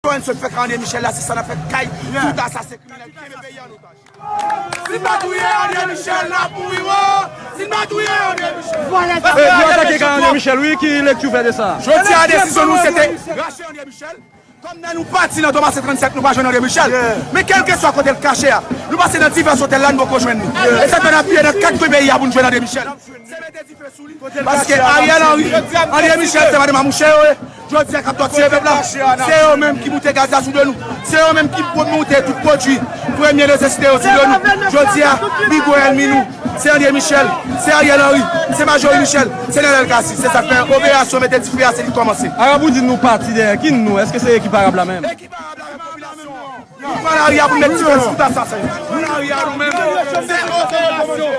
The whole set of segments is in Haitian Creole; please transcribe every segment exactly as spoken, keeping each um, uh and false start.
N sot fè kay André Michel la, se sa n ap fè kay tout asasen kriminèl ki kenbe peyi an otaj. Si n pa touye André Michel, n ap mouri wo. Si n pa touye André Michel. Vòlè sa. Yo atake kay André Michel, wi, ki lekti w fè de sa? Jodi a, desizyon nou se te rache André Michel. Kòm nan nou pati nan Tomasen trannsèt, nou pa jwenn André Michel. Men kèlkeswa kote l kache a, nou pase nan divès otèl la, nou poko jwenn li. E sa k fè n ap piye nan kat kwen peyi a pou n jwenn André Michel. Se mete dife sou li. Paske Ariel Henry, André Michel, se madanm a mouche yo ye. Jodi a k ap tòtire pèp la. Se yo menm ki moute gaz la sou do nou. Se yo menm ki moute tout pwodui premye nesesite yo sou do nou. Jodi a, pi gwo ènmi nou, se André Michel, se Ariel Henry, se Majorie Michel, se Nenel Cassy. Se sa k fè operasyon mete dife a, se li k kòmanse. Arab ou di nou pati dèyè ki nou? Èske se ekip Arab la menm? Ekip Arab la menm, popilasyon an. Nou pran lari a pou n met dife sou tout asasen. Nou lari a nou menm. Se operasyon.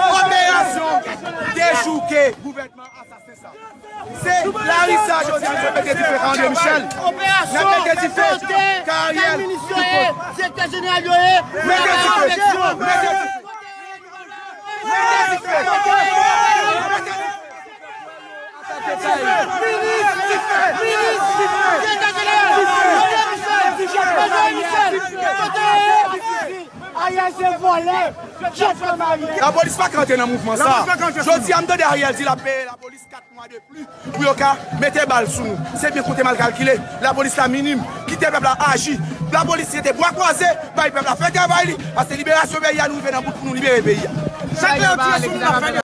Operasyon dechouke gouvènman asasen sa. Se lari sa jodi a nou mete dife kay André Michel. N ap mete dife kay Ariel. Direktè jeneral yo ye. Mete dife. Mete dife. Mete dife. Minis! Minis! Direktè jeneral! André Michel! André Michel! Kote yo ye? Ariel se vòlè! Lapolis pa ka antre nan mouvman sa. Jodi a, m tande Ariel di l ap peye lapolis kat mwa de pli pou yo ka mete bal sou nou. Se byen konte mal kalkile. Lapolis la minim. Kite pèp la aji. Lapolis rete bwa kwaze, bay pèp la fè travay li. Paske liberasyon peyi a, nou rive nan bout pou nou libere peyi a. Chak lè yo tire sou nou, n ap fè